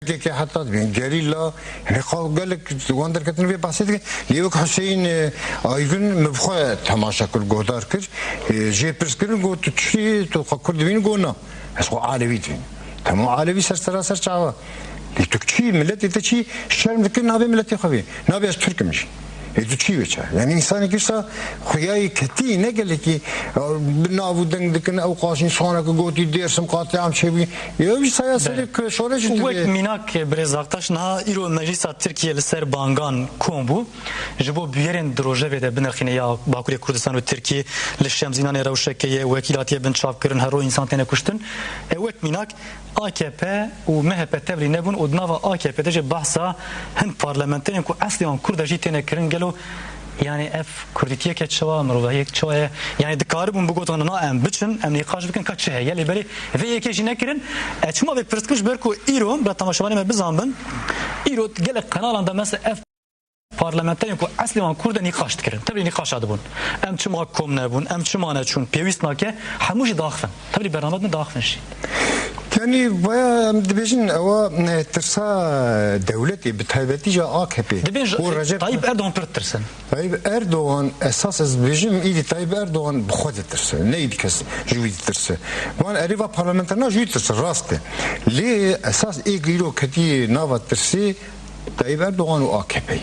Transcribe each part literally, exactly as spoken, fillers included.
P K K heta dibên gerîla, yani xwe gelek wan derketin vê behsê dikin. Lê wek Huseyîn, e, Aygün min bi xwe temaşe kir, guhdar kir. E, jê pirs kirin, got, "Tu çi, tu xwe Kurd dibînî?" Got, "Na, ez xwe Alevî dibînim." Tamam, Alevî ser sera ser çava. Lê tu çi, miletê te çi şerm dikin, nabê miletê xwe bê. Nabê ez Tirk im jî. Ê tu çî wê çar? Yani insanê kişta xuyayê ketî ne gelekî, e, bi nav û deng dikin, ew qaşîn sonek gotî Dêrsim qatliam çêbû. Ew jî saya serê Belê. Şoreş Wek dibê. Mînak, e, birêz Aktaş, niha îro Meclîsa Tirkiye li ser bangan kom bû. Ji bo bûyerên di rojevê de binirxîne ya Bakurê Kurdistan û Tirkiye li Şemzînanê rewşeke ye, wekîlatiye bin çavkirin, her roj însan têne kuştin. E, wek mînak, A K P û M H P tevlî nebûn û di nava A K P de jî behsa hin parlamenterên ku eslê wan Kurd e jî têne kirin. Gelo, yani, ev Kurdîtiyeke çawa, mirovahiyek çawa ye? Yani, dikaribûn bigotin, "Na, em biçin, em nîqaş bikin ka çi heye." Lê belê vê yekê jî nekirin. E, çima vê pirs kir? Ji ber ku îro, bila temaşevanê me bizanbin, îro gelek qenalan de mesela ev parlamenterên ku eslê wan Kurd e nîqaş dikirin. Tevlî nîqaşa dibûn. Em çima kom nebûn, em çima neçûn, pêwîst nake, hemû jî daxivin. Tevlî bername din daxivin jî. Yanî vaya em dibêjin ewa, e, tirsa dewletê, bi taybetî jî A K P Dibên ji û Recep Tayyip Erdogan pir ditirsin. Tayyip Erdogan, esas ez dibêjim, îdî Tayyip Erdogan bi xwe ditirse, ne îdî kes ji wî ditirse. Wan erê va parlamenterna ji wî ditirse, rast e. Lê esas ê îro ketî nava tirsê Tayyip Erdogan û A K P.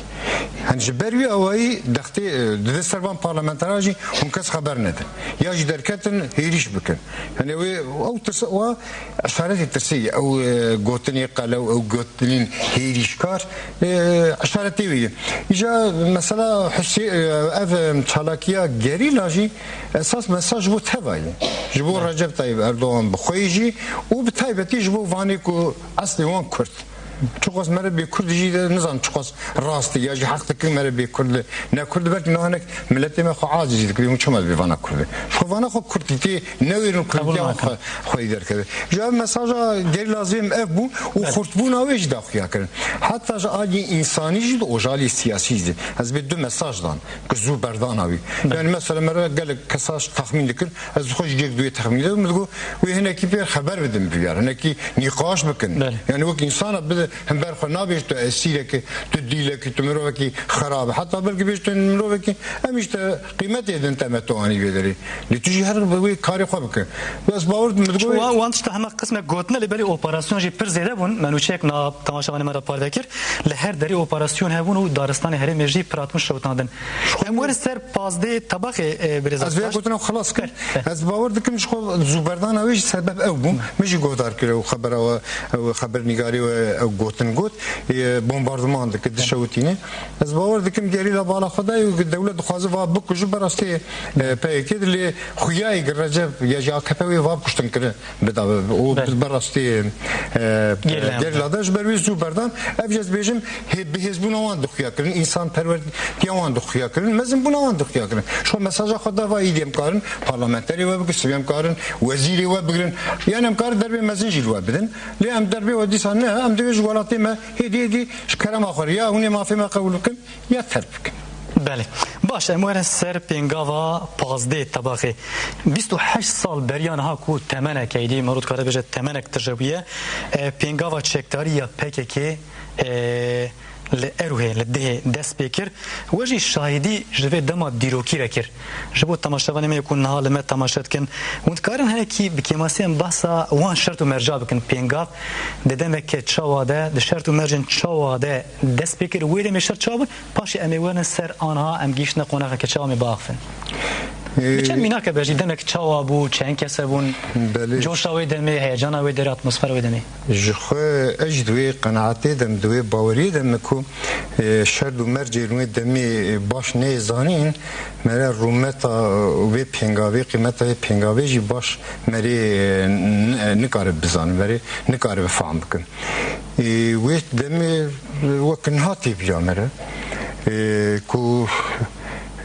Hani ji ber wî awayî dextê, e, dide ser van parlamentera jî hûn kes xeber nedin. Ya jî derketin hêrîş bikin. Hani wê ew tirsa wa, işaretê tirsê ye. Ew, e, gotinê qelew, ew gotinên hêrîşkar, e, işaretê wê ye. Îca mesela Husê-, e, ev, e, çalakiya gerîla jî esas mesaj ji bo teva ye. Ji bo Recep Tayyip Erdogan bi xwe jî û bi taybetî ji bo vanê ku eslê wan Kurd. Çiqas mere bê Kurd jî de nizan çiqas rast e ya jî heq dikin mere bê Kurd e. Ne Kurd e, belkî niha hinek miletê me xwe acizî dikir, hûn çima dibê vana Kurd e? Ji xwe vana xwe Kurd dîtê, newêrin Qebûl Kurdîtiya nakin. Xwe, xweyî derkeve. Ji ev mesaja gerîla zêm ev bû û Evet. Xurtbûna wê jî da xuya kirin. Heta ji alî însanî jî de û ji alî siyasî jî. Ez bê du mesaj dan, ku zû berdana wî. Evet. Yani mesela mere gelek kesa ji texmîn dikir, Ez xwe ji yek duê texmîn dedim. Min digot, wê hinekî pê xeber bidin bi viyar. Hinekî nîqaş bikin. Belê. Yani wek insana bi hember xwe nabêj tu esîrekî, tu dîlekî, tu mirovekî xerab. Heta belkî bêj tu mirovekî, em işte qîmetê din te me tu anî vê derê. Lê tu jî her bi wê karê xwe bike. Ez bawer didim, min digot, Wan, wan tişta hema qismek gotine, lê belê operasyon jî pir zêde bûn. Me nûçeyek na temaşevanê me re parve kir. Li her derê operasyon hebûn û daristanê herêmê jî pir hatibûn şewitandin. Em werin ser pazdeh tebaxê, e, birêz Ez vê Aktaş. Gotina xelas kim. Ber, ber. Ez bawer dikim ji xwe zûberdana wê jî sebeb ew bû. Min jî guhdar kir ew xebera we, ew xebernîgarê we ew gotin got. E, bombardiman dike, dişewitîne. Ez bawer dikim gerîla bala xwe dayê û dewlet dixwaze va bikuje berastê, e, P Y K de lê xuyayê ki Recep ya jî A K P wê va kuştin kirin. Bida û Belê. Bi rastî, e, Gerîla gerîla de ji ber wî zû berdan. Ev jî ez bêjim, hê-, bi hêzbûna wan dixuya kirin, însanperwertiya wan dixuya kirin, mezinbûna wan dixuya kirin. Şu mesaja xwe da va îdî em karin parlamenterê we bigirin, sibê em karin wezîrê we bigirin. Yani em karin derbê mezin jî li we bidin. Lê em derbê we dîsa ne, em divê ji welatê me hêdî hêdî ji kerema xwe re ya hûn ê mafê me qebûl bikin. Ya terk bikin. Belê. Baş, em werin ser pêngava pazdeh tebaxê. Bîst û heşt sal beriya niha ku temenek, êdî mirov dikare bêje temenek tije bûye, e, pêngava çekdarî ya P K K, e, li Erûhê, li Dihê dest pê kir. We jî şahidî ji vê dema dîrokî re kir. Ji bo temaşevanê me ku niha li me temaşe dikin, hûn dikarin hinekî bi kêmasiyên behsa wan şert û merca bikin. Pêngav di demeke çawa de, di şert û mercên çawa de dest pê kir, wê demê şert çawa bûn? Paşê em ê werin ser anha em gihîştine qonaxeke çawa em ê biaxivin. Ee, Bi çend mînake be jî demek çawa bû, çend kese bûn? Belê. Coşa wê demê, heyecana wê derê, atmosfera wê demê? Ji xwe ez jî di wê qenaetê de me, di wê baweriyê de me ku, e, şerd û mercên wê demê, e, baş neyê zanîn, mere rûmeta, e, wê pêngavê, qîmeta wê pêngavê jî baş merê, e, n-, nikare bizane, merê nikare fam bikin. E, wê demê, e, wek niha tê bîra mere, e, ku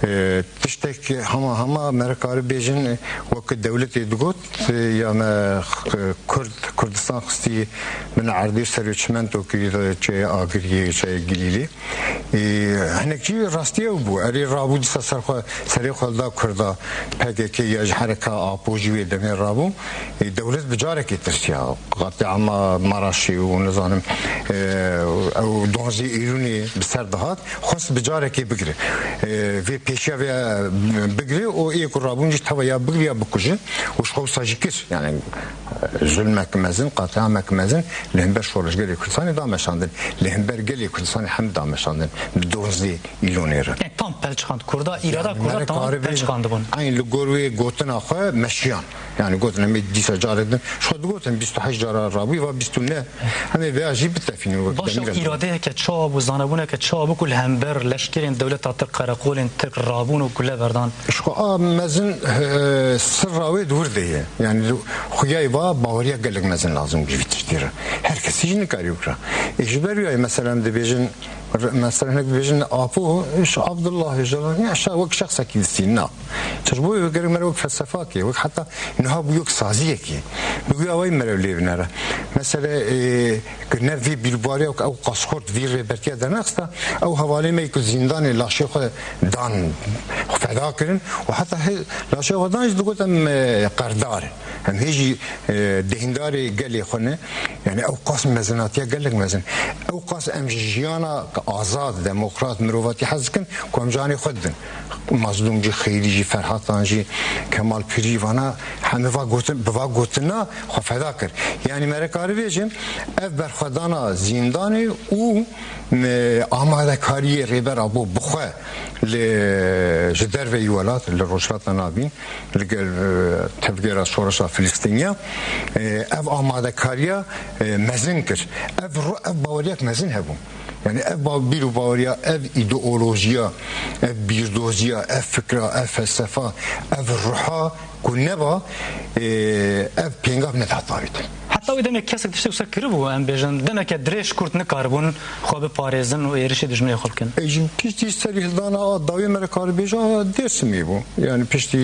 E, tiştek hema hema me re kare bêjin, wek dewletê digot, e, ya me, e, Kurd, Kurdistan xistî bin erdê û serê çimento kirî de çê Agiriyê, çê Gilîlê. E, hinek jî rastî ew bû. Erê rabû dîsa ser xwe, serê xwe da Kurda, P K K ya ji hereka Apo jî wê demê rabû. E, dewlet bi carekê tirsiya. Qatliama Maraşê û nizanim, e, ew donzê Îlûnê bi ser dihat. Xwest bi carekê bigire. E, vê pêşiya vê, e, bigire û ê ku rabûn jî teva ya bigire ya bikuje û ji xwe wisa jî kir. Yani, e, zulmek mezin, qatliamek mezin li hember şoreşgerê Kurdistanê da meşandin. Li hember gelê Kurdistanê hem da meşandin. Di donzê Îlonê re. Yani tam pelçiqand Kurda, îrada Yani Kurda me re tam kare bê, pelçiqandibûn. Eyn li gor wê gotina xwe meşiyan. Yani gotin em ê dîsa carek din. Ji xwe digotin bîst û heşt cara rabû, va bîst û neh. Em ê vêya jî bitefînin wek Baş demir. Îradeyeke çawa bû, zanebûneke çawa bû ku li hember leşkerên dewleta Tirk, qereqolên Tirk rabûn û gule berdan? Ji xwe a mezin, e, sirra wê di wir de ye. Yani xuyayê va baweriya gelek mezin lazim ji vî tiştî re. Her kesî jî nikarî bikira. Ê ji ber wî mesela em dibêjin, re-, mesela hinek dibêjin Apo, ji Abdullah Öcalan, ya şa wek şexsekî distîn, na. Çi ji bo wê gerek me re wek felsefakê, wek heta niha bû wek saziyekê. Bi wî awayî me re lê binere. Mesele, e, ku ne vî bîrbariya ku ew qas xurt vî rêbertiya dernexista, ew hevalê me ku zîndanê laşê xwe dan, xwe feda kirin û heta hê laşê xwe dan jî digot em, e, qerdar in. Em hê jî, e, deyndarê gelê xwe ne. Yani ew qas mezinatiya gelek mezin. Ew qas em ji jiyana azad, demokrat, mirovatî hez dikin ku em canê xwe didin. Mazlûm jî, Xeyrî jî, Ferhatan jî, Kemal Pîrî vana hemî va gotin, bi va gotina xwe feda kir. Yani me re kare bêjin, ev berxwedana zîndanê û, e, amadekariyê Rêber Apo bi xwe li, ji derveyî welat, li Rojhilata Navîn, li gel, e, tevgera şoreşa Filistîniya, e, ev amadekariya, e, mezin kir. Ev ru-, ev baweriyek mezin hebû. Yani ev ba-, bîr û baweriya, ev îdeolojiya, ev bîrdoziya, ev fikra, ev felsefa, ev ruha ku neba, e, ev pêngav nedihat avêtin. Heta wê demê kesek tiştek wisa kiribû, em bêjin, demeke dirêj Kurd nikaribûn xwe biparêzin û êrişî dijminê xwe bikin. E, ji piştî serî hildana a dawî me re kar bêje, a Dêrsimê bû. Yani piştî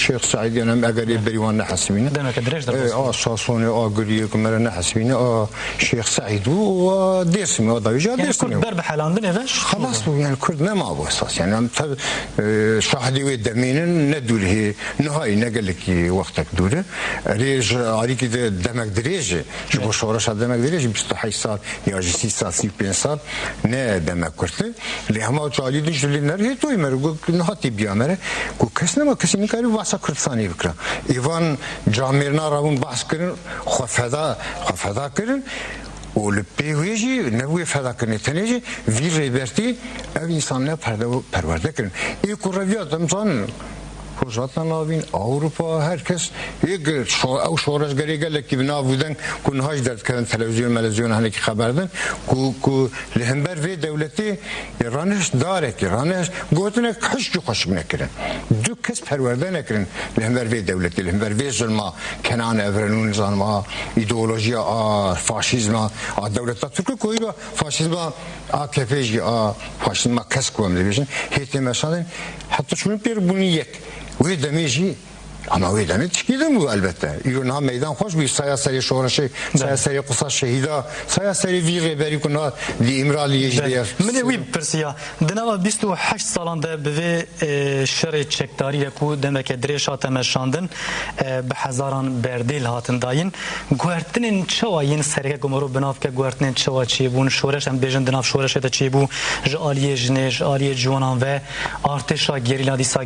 Şêx Seîd, yani em eger ê berî wan nehesibîne. Demeke dirêj E, derbas bû. A Sasonê, a Giriyê ku me re nehesibîne, a Şêx Seîd bû û a Dêrsimê, a dawî jî a Yani Dêrsimê Kurd bû. Ber bi helandinê ve Xelas bû, yani Kurd nema bû esas. Yani em tev, e, şahidê wê demê ne, ne dûr hê, niha yî ne gelekî wextek dûr e. Erê ji alîkî de demek dirêj e. Ji bo Evet. şoreşa demek dirêj e, bîst û heşt sal ya jî sî sal, sî û pênc sal ne demek kurt e. Lê hema çalî din ji lê nerhê toyê me re got, niha tê biya me re, ku kes nema, kesî nikarî behsa Kurdistanê bikira. Êvan camêrna rabûn behs kirin, xwe feda, xwe feda kirin. Û li pê wê jî ne wê fedakirinê tenê jî vî rêbertî ev însan ne perde-, perwerde kirin. Ê ku reviya, em zanin, Rojhilata Navîn, Ewropa, her kes yek şo-, ew şoreşgerê gelekî bi nav û deng ku niha jî derdikevin televîzyon, melevîzyon hinekî xeber din ku, ku li hember vê dewletê ranişt darekê, ranişt gotinek hişk jî xweşik nekirin. Du kes perwerde nekirin li hember vê dewletê, li hember vê zulma Kenan Evren û nizanim a îdeolojiya a faşîzma a dewleta Tirk û ku îro faşîzma A K P jî a faşîzma kesk ku em dibêjin, hê tê meşandin, heta çûn pêr bûnî yek. Wê demê jî, ama wê demê tişkî din bû elbette. Îro niha meydan xweş bû, saya serê şoreşê, saya serê qisa şehîda, saya serê vî rêberî ku niha di Îmraliyê jî de ye. Min ê wî bipirsiya, di nava bîst û heşt salan de bi vê, e, şerê çekdarî de ku demeke dirêj hate meşandin, e, bi hezaran berdêl hatin dayîn. Guhertinên çawa yên sereke ku mirov bi nav ke guhertinên çawa çêbûn, şoreş em bêjin di nav şoreşê de çêbû, ji aliyê jinê, ji aliyê ciwanan ve artêşa gerîla dîsa